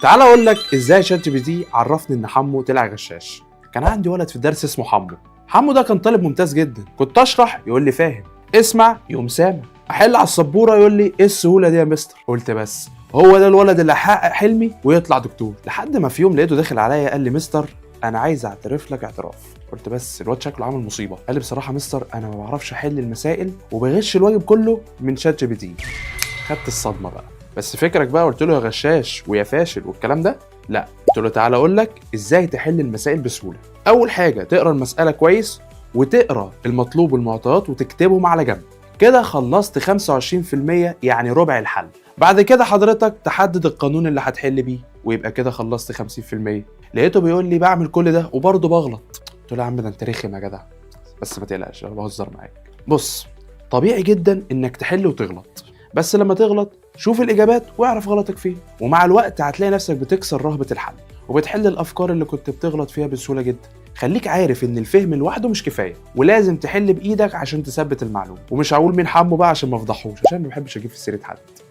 تعال اقول لك ازاي ChatGPT عرفني ان حمو طلع غشاش. كان عندي ولد في الدرس اسمه حمو. حمو ده كان طالب ممتاز جدا، كنت اشرح يقول لي فاهم، اسمع يقوم سامع، احل على السبوره يقول لي ايه السهولة دي يا مستر. قلت بس هو ده الولد اللي هحقق حلمي ويطلع دكتور. لحد ما في يوم لقيته داخل عليا قال لي مستر انا عايز اعترف لك اعتراف. قلت بس الواد شكله عامل مصيبة. قال لي بصراحة مستر انا ما بعرفش احل المسائل وبغش الواجب كله من ChatGPT. خدت الصدمة بقى. بس فكرك بقى قلت له يا غشاش ويا فاشل والكلام ده؟ لا، قلت له تعالى اقول لك ازاي تحل المسائل بسهولة. اول حاجة تقرا المسالة كويس وتقرا المطلوب والمعطيات وتكتبهم على جنب. كده خلصت 25%، يعني ربع الحل. بعد كده حضرتك تحدد القانون اللي هتحل بيه ويبقى كده خلصت 50%. لقيته بيقول لي بعمل كل ده وبرضه بغلط. قلت له يا عم ده انت رخم يا جدع، بس ما تقلقش انا بهزر معاك. بص، طبيعي جدا انك تحل وتغلط، بس لما تغلط شوف الاجابات واعرف غلطك فين، ومع الوقت هتلاقي نفسك بتكسر رهبة الحل وبتحل الافكار اللي كنت بتغلط فيها بسهولة جدا. خليك عارف ان الفهم لوحده مش كفاية ولازم تحل بايدك عشان تثبت المعلومة. ومش هقول مين حمو بقى عشان ما افضحوش، عشان ما بحبش اجيب في سيره حد.